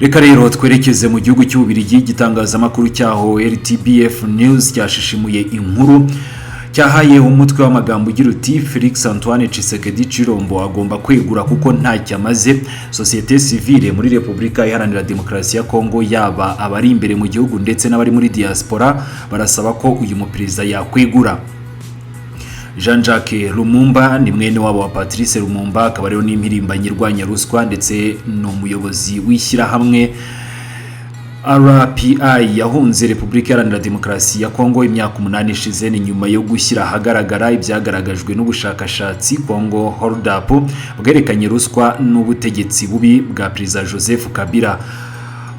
Reka rero twerekeze mu gihugu cy'Ububirigi. Igitangazamakuru cyaho RTBF News cyashishimuye inkuru cyahaye umutwe w'amagambo ugira uti: "Felix Antoine Tshisekedi Tshilombo agomba kwegura kuko ntacyo amaze." Sosiyete sivile muri Repubulika Iharanira Demokarasi ya Kongo, yaba abari imbere mu gihugu ndetse n'abari muri diaspora, barasaba ko uyu muperezida yakwegura. Jean Jacques Lumumba ni mwene wabo wa Patrice Lumumba, akaba rero n'impirimbanyi irwanya ruswa, ndetse ni umuyobozi w'ishyirahamwe RPI. Yahunze Repubulika Iharanira Demokarasi ya Kongo imyaka 8 ishize. Ni nyuma yo gushyira ahagaragara ibyagaragajwe n'ubushakashatsi Congo Hold Up bwerekanye ruswa n'ubutegetsi bubi bwa Perezida Joseph Kabila.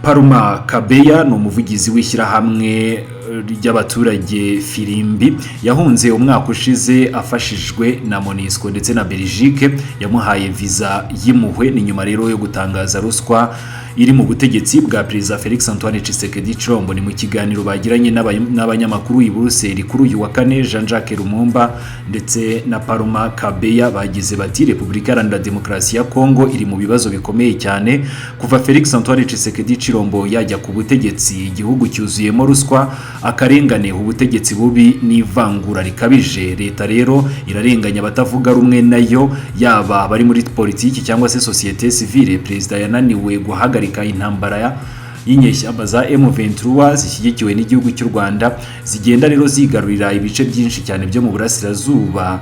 Paluma Kabeya ni umuvugizi w'ishyirahamwe ry'abaturage Filimbi. Yahunze umwaka ushize afashijwe na MONUSCO ndetse na Belgique yamuhaye visa y'impuhwe. Ni nyuma rero yo gutangaza ruswa iri mu butegetsi bwa Perezida Felix Antoine Tshisekedi Tshilombo. Ni mu kiganiro bagiranye n'abanyamakuru i Buruseli kuri uyu wa kane, Jean Jacques Lumumba ndetse na Paluma Kabeya bagize bati: "Repubulika Iharanira Demokarasi ya Kongo iri mu bibazo bikomeye cyane kuva Felix Antoine Tshisekedi Tshilombo yajya ku butegetsi. Igihugu cyuzuyemo ruswa, akarengane, ubutegetsi bubi n'ivangura rikabije. Leta rero irarenganya abatavuga rumwe nayo, yaba abari muri politiki cyangwa se sosiyete sivile. Perezida yananiwe guhagarika intambara y'inyeshyamba za M23 zishyigikiwe n'igihugu cy'u Rwanda, zigenda rero zigarurira ibice byinshi cyane byo mu burasirazuba.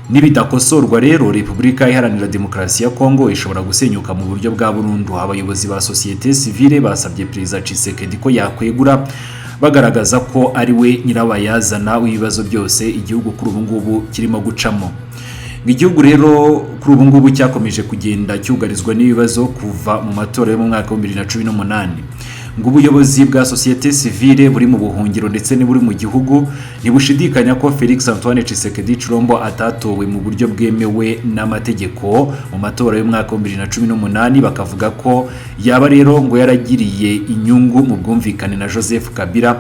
Nibidakosorwa rero, Repubulika Iharanira Demokarasi ya Kongo ishobora gusenyuka mu buryo bwa burundu." Abayobozi ba sosiyete sivile basabye Perezida Tshisekedi ko yakwegura, bagaragaza ko ari we nyirabayazana w'ibibazo byose igihugu kuri ubu ngubu kirimo gucamo. Igihugu rero kuri ubu ngubu cyakomeje kugenda cyugarizwa n'ibibazo kuva mu matora yo mu mwaka wa 2018. Ngo ubuyobozi bwa sosiyete sivile buri mu buhungiro ndetse n'iburi mu gihugu ntibushidikanya ko Felix Antoine Tshisekedi Tshilombo atatowe mu buryo bwemewe n'amategeko mu matora y'umwaka wa 2018, bakavuga ko yaba rero ngo yaragiriye inyungu mu bwumvikane na Joseph Kabila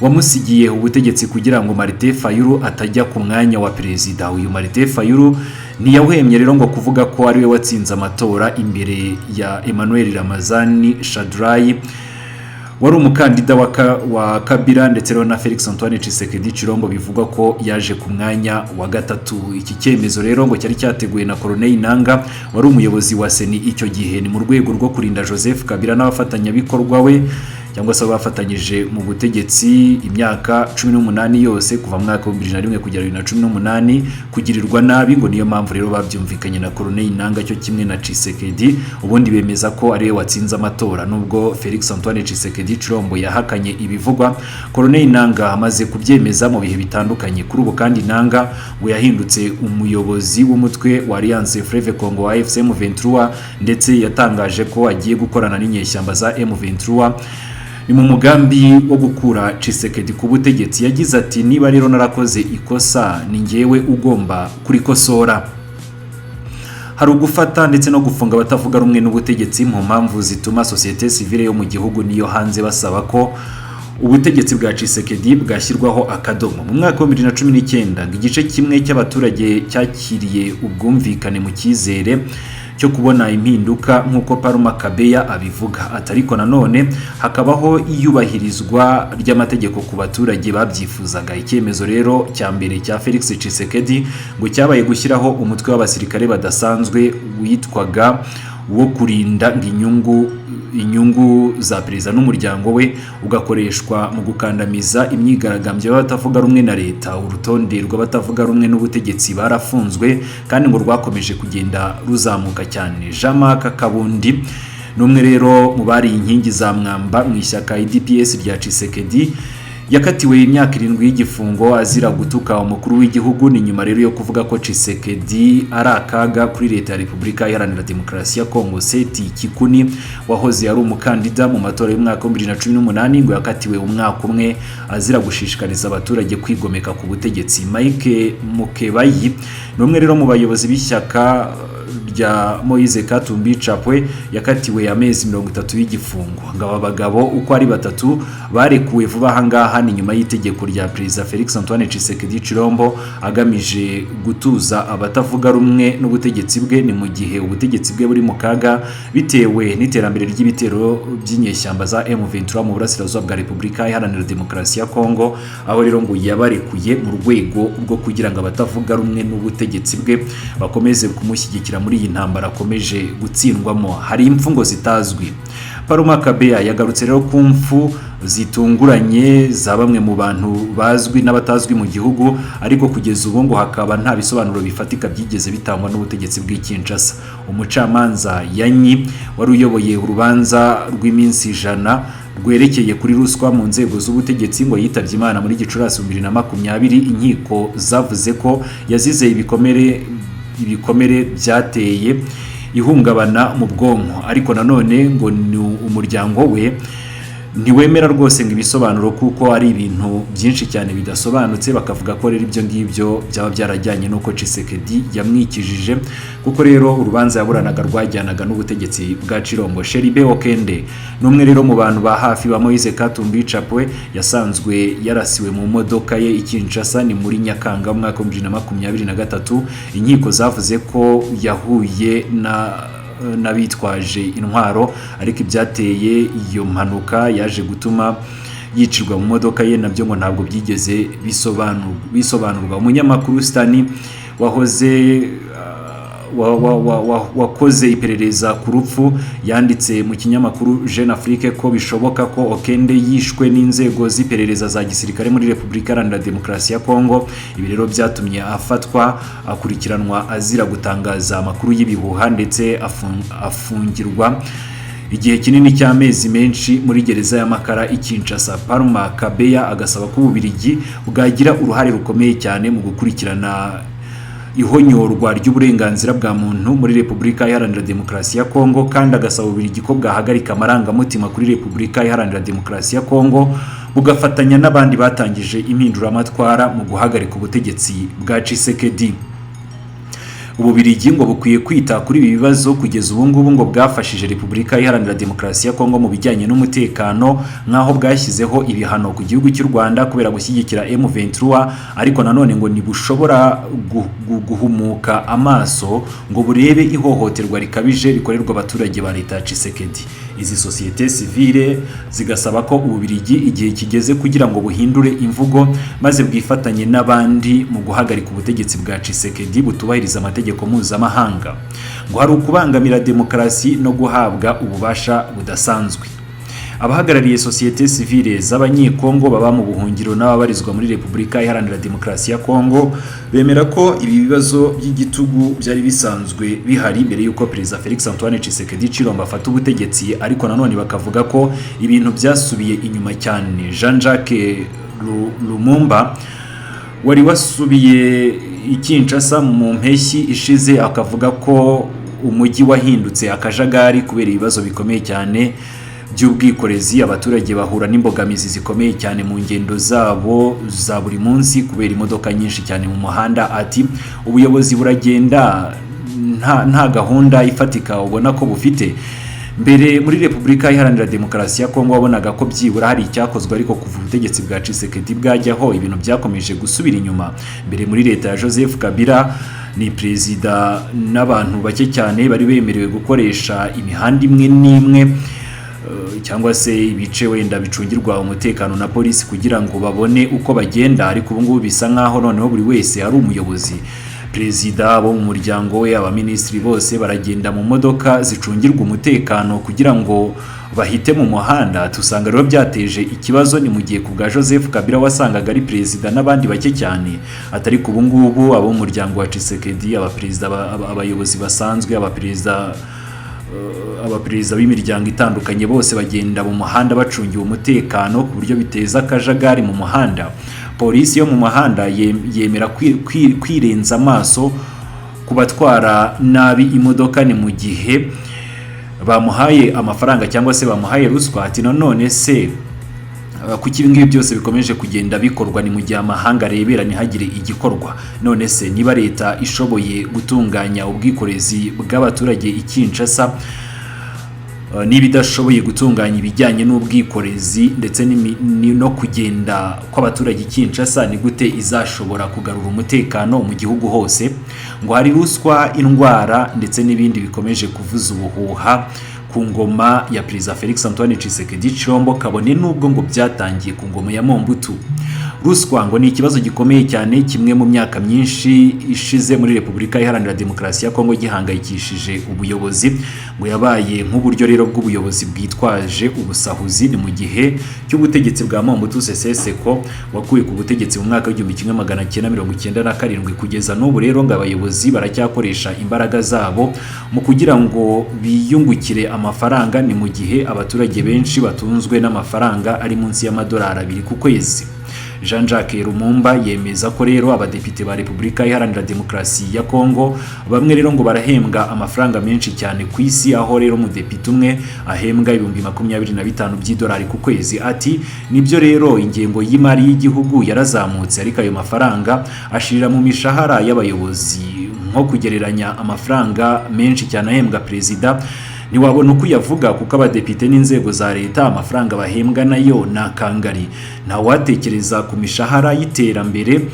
wamusigiye ubutegetsi kugira ngo Martin Fayulu atajya ku mwanya wa perezida. Uyu Martin Fayulu ntiyahwemye rero ngo kuvuga ko ariwe watsinze amatora imbere ya Emmanuel Ramazani Shadary wari umukandida wa Kabila, ndetse rero na Felix Antoine Tshisekedi Tshilombo bivugwa ko yaje ku mwanya wa gatatu. Iki cyemezo rero ngo cyari cyateguwe na Corneille Nanga wari umuyobozi wa CENI icyo gihe. Ni mu rwego rwo kurinda Joseph Kabila n'abafatanyabikorwa we, cyangwa se bafatanyije mu butegetsi imyaka 18 yose, kuva mu mwaka wa 2001 kugera 2018, kugirirwa nabi. Ngo niyo mpamvu rero babyumvikanye na Corneille Nanga cyo kimwe na Tshisekedi, ubundi bemeza ko ariwe watsinze amatora. Nubwo Felix Antoine Tshisekedi Tshilombo yahakanye ibivugwa, Corneille Nanga amaze kubyemeza mu bihe bitandukanye. Kuri ubu kandi Nanga ngo yahindutse umuyobozi w'umutwe wa Alliance Fleuve Congo wa AFC M23, ndetse yatangaje ko agiye gukorana n'inyeshyamba za M23. Ni mu mugambi wo gukura Tshisekedi ku butegetsi. Yagize ati: "Niba rero narakoze ikosa, ni njyewe ugomba kurikosora." Hari ugufata ndetse no gufunga abatavuga rumwe n'ubutegetsi mu mpamvu zituma sosiyete sivile yo mu gihugu n'iyo hanze basaba ko ubutegetsi bwa Tshisekedi bwashyirwaho akadomo. Mu mwaka wa 2019, ngo igice kimwe cy'abaturage cyakiriye ubwumvikane mu cyizere cyo kubona impinduka, nk'uko Paluma Kabeya abivuga ati: "Ariko nanone hakabaho iyubahirizwa ry'amategeko ku baturage babyifuzaga." Icyemezo rero cya mbere cya Felix Tshisekedi ngo cyabaye gushyiraho umutwe w'abasirikare badasanzwe witwaga wo kurinda ngo inyungu za perezida n'umuryango we, ugakoreshwa mu gukandamiza imyigaragambyo y'abatavuga rumwe na leta. Urutonde rw'abatavuga rumwe n'ubutegetsi barafunzwe kandi ngo rwakomeje kugenda ruzamuka cyane. Jean Marc Kabundi ni umwe rero mu bari inkingi za mwamba mu ishyaka UDPS rya Tshisekedi. Yakatiwe imyaka 7 y'igifungo azira gutuka umukuru w'igihugu. Ni nyuma rero yo kuvuga ko Tshisekedi ari akaga kuri leta ya Repubulika Iharanira Demokarasi ya Kongo. Seth Kikuni wahoze ari umukandida mu matora y'umwaka wa 2018 ngo yakatiwe umwaka umwe azira gushishikariza abaturage kwigomeka ku butegetsi. Mike Mukebayi ni umwe rero mu bayobozi b'ishyaka rya Moise Katumbi Chapwe yakatiwe amezi 30 y'igifungo. Ngo aba bagabo uko ari batatu barekuwe vuba aha ngaha, ni nyuma y'itegeko rya Perezida Felix Antoine Tshisekedi Tshilombo agamije gutuza abatavuga rumwe n'ubutegetsi bwe. Ni mu gihe ubutegetsi bwe buri mu kaga bitewe n'iterambere ry'ibitero by'inyeshyamba za M23 mu burasirazuba bwa Repubulika Iharanira Demokarasi ya Kongo, aho rero ngo yabarekuye mu rwego rwo kugira ngo abatavuga rumwe n'ubutegetsi bwe bakomeze kumushyigikira muri iyi ntambara akomeje gutsindwamo. Hari imfungo zitazwi. Paloma Kabeya yagarutse rero ku mfu zitunguranye za bamwe mu bantu bazwi n'abatazwi mu gihugu, ariko kugeza ubu ngo hakaba nta bisobanuro bifatika byigeze bitangwa n'ubutegetsi bw'i Kinshasa. Umucamanza Yanyi wari uyoboye urubanza rw'iminsi 100 rwerekeye kuri ruswa mu nzego z'ubutegetsi ngo yitabye Imana muri Gicurasi 2020. Inkiko zavuze ko yazize ibikomere byateye ihungabana mu bwonko, ariko nanone ngo ni umuryango we ntiwemera rwose ngo ibisobanuro, kuko ari ibintu byinshi cyane bidasobanutse. Bakavuga ko rero ibyo ngibyo byaba byarajyanye n'uko Tshisekedi yamwikijije, kuko rero urubanza yaburanaga rwajyanaga n'ubutegetsi bwa Tshilombo. Chérubin Okende ni umwe rero mu bantu ba hafi ba Moise Katumbi Chapwe, yasanzwe yarasiwe mu modoka ye i Kinshasa, ni muri Nyakanga mu mwaka wa 2023. Inkiko zavuze ko yahuye na n'abitwaje intwaro, ariko ibyateye iyo mpanuka yaje gutuma yicirwa mu modoka ye nabyo ngo ntabwo byigeze bisobanurwa. Umunyamakuru Stani wahoze wakoze iperereza ku rupfu yanditse mu kinyamakuru Jeune Afrique ko bishoboka ko Okende yishwe n'inzego z'iperereza za gisirikare muri Repubulika Iharanira Demokarasi ya Kongo. Ibi rero byatumye afatwa, akurikiranwa azira gutangaza amakuru y'ibihuha, ndetse afungirwa igihe kinini cy'amezi menshi muri gereza ya Makala i Kinshasa. Palma Kabeya agasaba ko Ububiligi bwagira uruhare rukomeye cyane mu gukurikirana ihonyorwa ry'uburenganzira bwa muntu muri Repubulika Iharanira Demokarasi ya Kongo, kandi agasaba Ububiligi ko bwahagarika amarangamutima kuri Repubulika Iharanira Demokarasi ya Kongo, bugafatanya n'abandi batangije impinduramatwara mu guhagarika ubutegetsi bwa Tshisekedi. Ububirigi ngo bukwiye kwita kuri ibi bibazo. Kugeza ubu ngubu ngo bwafashije Repubulika Iharanira Demokarasi ya Kongo mu bijyanye n'umutekano, nk'aho bwashyizeho ibihano ku gihugu cy'u Rwanda kubera gushyigikira M23, ariko nanone ngo ntibushobora guhumuka amaso ngo burebe ihohoterwa rikabije rikorerwa abaturage ba leta ya Tshisekedi. Izi sosiyete sivile zigasaba ko Ububirigi igihe kigeze kugira ngo buhindure imvugo, maze bwifatanye n'abandi mu guhagarika ubutegetsi bwa Tshisekedi butubahiriza amategeko mpuzamahanga. Ngo hari ukubangamira demokarasi no guhabwa ububasha budasanzwe. Abahagarariye sosiyete sivile z'Abanyekongo baba mu buhungiro n'ababarizwa muri Repubulika Iharanira Demokarasi ya Kongo bemera ko ibi bibazo by'igitugu byari bisanzwe bihari mbere y'uko Perezida Felix Antoine Tshisekedi Tshilombo afata ubutegetsi, ariko nanone bakavuga ko ibintu byasubiye inyuma cyane. Jean Jacques Lumumba wari wasubiye i Kinshasa mu mpeshyi ishize akavuga ko umujyi wahindutse akajagari kubera ibibazo bikomeye cyane by'ubwikorezi. Abaturage bahura n'imbogamizi zikomeye cyane mu ngendo zabo za buri munsi kubera imodoka nyinshi cyane mu muhanda. Ati: "Ubuyobozi buragenda nta gahunda ifatika ubona ko bufite. Mbere muri Repubulika Iharanira Demokarasi ya Kongo wabonaga ko byibura hari icyakozwe, ariko kuva ubutegetsi bwa Tshisekedi bwajyaho ibintu byakomeje gusubira inyuma. Mbere muri leta ya Joseph Kabila ni perezida n'abantu bake cyane bari bemerewe gukoresha imihanda imwe n'imwe, cyangwa se ibice wenda bicungirwa umutekano na polisi kugira ngo babone uko bagenda, ariko ubu ngubu bisa nkaho noneho buri wese ari umuyobozi. Perezida, bo mu muryango we, abaminisitiri bose baragenda mu modoka zicungirwa umutekano kugira ngo bahite mu muhanda. Tusanga rero byateje ikibazo. Ni mu gihe ku bwa Joseph Kabila wasangaga ari perezida n'abandi bake cyane, atari ku ubu ngubu abo mu muryango wa Tshisekedi, abaperezida, abayobozi basanzwe, abaperezida b'imiryango itandukanye, bose bagenda mu muhanda bacungiwe umutekano ku buryo biteza akajagari mu muhanda. Polisi yo mu muhanda yemera kwirenza amaso ku batwara nabi imodoka, ni mu gihe bamuhaye amafaranga cyangwa se bamuhaye ruswa." Ati: "Nanone se Kuki ibi ngibi byose bikomeje kugenda bikorwa? Ni mu gihe amahanga arebera ntihagire igikorwa. None se niba leta ishoboye gutunganya ubwikorezi bw'abaturage i Kinshasa, niba idashoboye gutunganya ibijyanye n'ubwikorezi ndetse no kugenda kw'abaturage i Kinshasa, ni gute izashobora kugarura umutekano mu gihugu hose? Ngo hari ruswa, indwara ndetse n'ibindi bikomeje kuvuza ubuhuha ku ngoma ya Perezida Felix Antoine Tshisekedi Tshilombo, kabone n'ubwo ngo byatangiye ku ngoma ya Mobutu. Ruswa ngo ni ikibazo gikomeye cyane, kimwe mu myaka myinshi ishize muri Repubulika Iharanira Demokarasi ya Kongo gihangayikishije ubuyobozi. Ngo yabaye nk'uburyo rero bw'ubuyobozi bwitwaje ubusahuzi. Ni mu gihe cy'ubutegetsi bwa Mobutu Sese Seko wakuye ku butegetsi mu mwaka w'1997 kugeza n'ubu rero ngo abayobozi baracyakoresha imbaraga zabo mu kugira ngo biyungukire amafaranga, ni mu gihe abaturage benshi batunzwe n'amafaranga ari munsi y'amadolari 2 ku kwezi. Jean Jacques Lumumba yemeza ko rero abadepite ba Repubulika Iharanira Demokarasi ya Kongo bamwe rero ngo barahembwa amafaranga menshi cyane ku isi, aho rero umudepite umwe ahembwa 25,000 by'idolari ku kwezi. Ati: "Nibyo rero, ingengo y'imari y'igihugu yarazamutse, ariko ayo mafaranga ashirira mu mishahara y'abayobozi. Nko kugereranya amafaranga menshi cyane ahembwa perezida, ntiwabona uko uyavuga, kuko abadepite n'inzego za leta amafaranga bahembwa nayo ni akangari. Ntawatekereza ku mishahara y'iterambere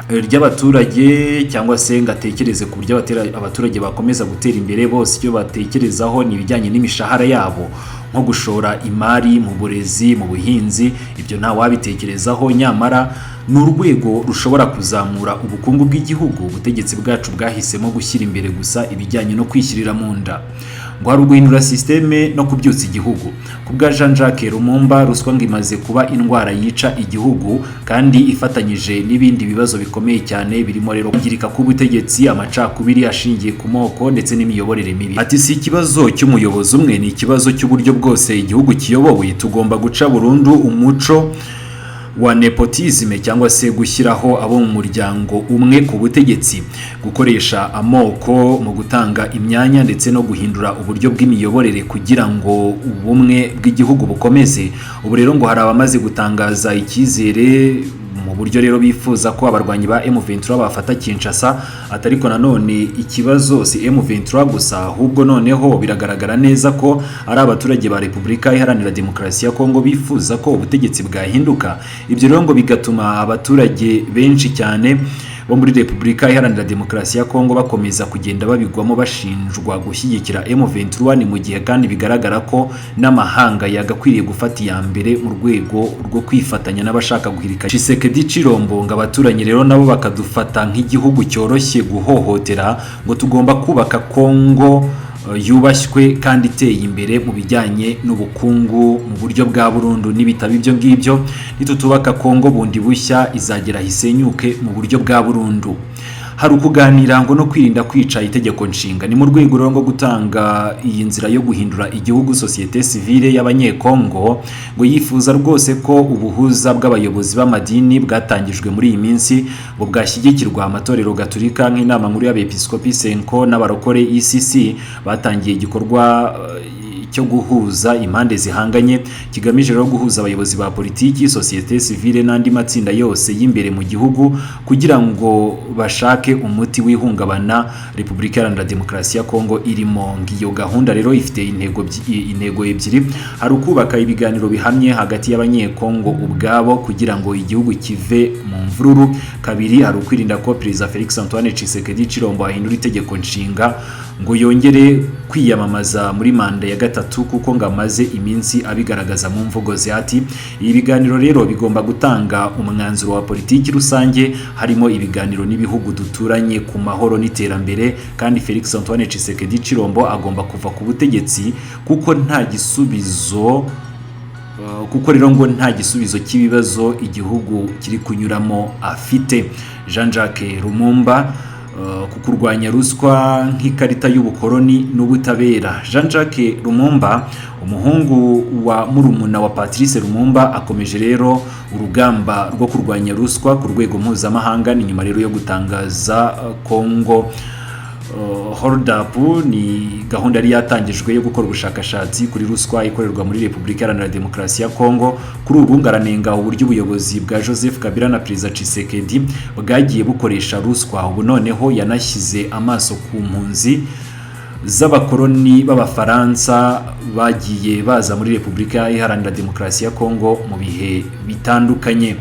ry'abaturage cyangwa se ngo atekereze ku buryo abaturage bakomeza gutera imbere. Bose icyo batekerezaho ni ibijyanye n'imishahara yabo. Nko gushora imari mu burezi, mu buhinzi, ibyo ntawabitekerezaho, nyamara ni urwego rushobora kuzamura ubukungu bw'igihugu. Ubutegetsi bwacu bwahisemo gushyira imbere gusa ibijyanye no kwishyirira mu nda." Ngo hari uguhindura système no kubyutsa igihugu. Ku bwa Jean Jacques Lumumba, ruswa ngo imaze kuba indwara yica igihugu kandi ifatanyije n'ibindi bibazo bikomeye cyane, birimo rero kwangirika k'ubutegetsi, amacakubiri ashingiye ku moko ndetse n'imiyoborere mibi. Ati: "Si ikibazo cy'umuyobozi umwe, ni ikibazo cy'uburyo bwose igihugu kiyobowe. Tugomba guca burundu umuco wa népotisme, cyangwa se gushyiraho abo mu muryango umwe ku butegetsi, gukoresha amoko mu gutanga imyanya, ndetse no guhindura uburyo bw'imiyoborere kugira ngo ubumwe bw'igihugu bukomeze." Ubu rero ngo hari abamaze gutangaza icyizere mu buryo rero bifuza ko abarwanyi ba M23 bafata Kinshasa. Atariko nanone ikibazo si M23 gusa, ahubwo noneho biragaragara neza ko ari abaturage ba Repubulika Iharanira Demokarasi ya Kongo bifuza ko ubutegetsi bwahinduka. Ibyo rero ngo bigatuma abaturage benshi cyane bo muri Repubulika Iharanira Demokarasi ya Kongo bakomeza kugenda babigwamo, bashinjwa gushyigikira M23. Ni mu gihe kandi bigaragara ko n'amahanga yagakwiriye gufata iya mbere mu rwego rwo kwifatanya n'abashaka guhirika Tshisekedi Tshilombo, ngo abaturanyi rero nabo bakadufata nk'igihugu cyoroshye guhohotera. Ngo tugomba kubaka Kongo yubashywe kandi iteye imbere mu bijyanye n'ubukungu mu buryo bwa burundu. Nibitaba ibyo ngibyo, nitutubaka Kongo bundi bushya, izagera isenyuke mu buryo bwa burundu. Hari ukuganira ngo no kwirinda kwica itegeko nshinga. Ni mu rwego rwo gutanga iyi nzira yo guhindura igihugu. Sosiyete sivile y'Abanyekongo ngo yifuza rwose ko ubuhuza bw'abayobozi b'amadini bwatangijwe muri iyi minsi ngo bwashyigikirwa. Amatorero Gaturika nk'Inama Nkuru y'Abepiskopi CENCO n'abarokore ECC batangiye igikorwa cyo guhuza impande zihanganye, kigamije rero guhuza abayobozi ba politiki, sosiyete sivile n'andi matsinda yose y'imbere mu gihugu kugira ngo bashake umuti w'ihungabana Repubulika Iharanira Demokarasi ya Kongo irimo. Iyo gahunda rero ifite intego ebyiri: hari ukubaka ibiganiro bihamye hagati y'Abanyekongo ubwabo kugira ngo igihugu kive mu mvururu; kabiri, hari ukwirinda ko Perezida Felix Antoine Tshisekedi Tshilombo ahindura itegeko nshinga ngo yongere kwiyamamaza muri manda ya gatatu, kuko ngo amaze iminsi abigaragaza mu mvugo ze. Ati: "Ibi biganiro rero bigomba gutanga umwanzuro wa politiki rusange, harimo ibiganiro n'ibihugu duturanye ku mahoro n'iterambere, kandi Felix Antoine Tshisekedi Tshilombo agomba kuva ku butegetsi, kuko rero ngo nta gisubizo cy'ibibazo igihugu kiri kunyuramo afite." Jean Jacques Lumumba ku kurwanya ruswa nk'ikarita y'ubukoloni n'ubutabera. Jean Jacques Lumumba, umuhungu wa murumuna wa Patrice Lumumba, akomeje rero urugamba rwo kurwanya ruswa ku rwego mpuzamahanga. Ni nyuma rero yo gutangaza Kongo Hold Up ni gahunda yari yatangijwe yo gukora ubushakashatsi kuri ruswa ikorerwa muri Repubulika Iharanira Demokarasi ya Kongo. Kuri ubu ngaranenga uburyo ubuyobozi bwa Joseph Kabila na Perezida Tshisekedi bwagiye bukoresha ruswa. Ubu noneho yanashyize amaso ku mpunzi z'abakoloni b'Abafaransa bagiye baza muri Repubulika Iharanira Demokarasi ya Kongo mu bihe bitandukanye.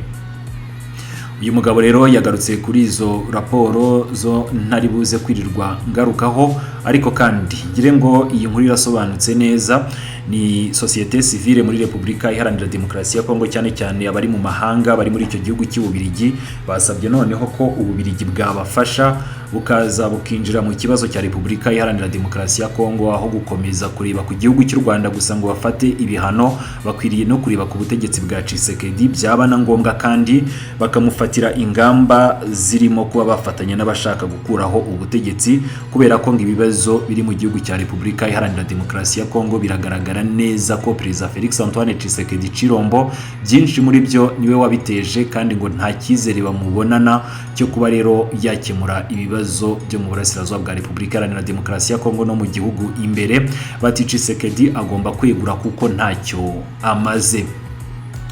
Uyu mugabo rero yagarutse kuri izo raporo zo ntari buze kwirirwa ngarukaho, ariko kandi ngire ngo iyi nkuru irasobanutse neza. Ni sosiyete sivile muri Repubulika Iharanira Demokarasi ya Kongo, cyane cyane abari mu mahanga, bari muri icyo gihugu cy'Ububirigi, basabye noneho ko Ububirigi bwabafasha bukaza bukinjira mu kibazo cya Repubulika Iharanira Demokarasi ya Kongo. Aho gukomeza kureba ku gihugu cy'u Rwanda gusa ngo bafate ibihano, bakwiriye no kureba ku butegetsi bwa Tshisekedi, byaba na ngombwa kandi bakamufatira ingamba zirimo kuba bafatanya n'abashaka gukuraho ubutegetsi, kubera ko ngo ibibazo biri mu gihugu cya Repubulika Iharanira Demokarasi ya Kongo biragaragara neza ko Perezida Felix Antoine Tshisekedi Chilombo byinshi muri byo niwe wabiteje, kandi ngo nta cyizere bamubonana cyo kuba rero yakemura ibibazo byo mu burasirazuba bwa Repubulika Iharanira Demokarasi ya Kongo no mu gihugu imbere. Bati Tshisekedi agomba kwegura kuko ntacyo amaze.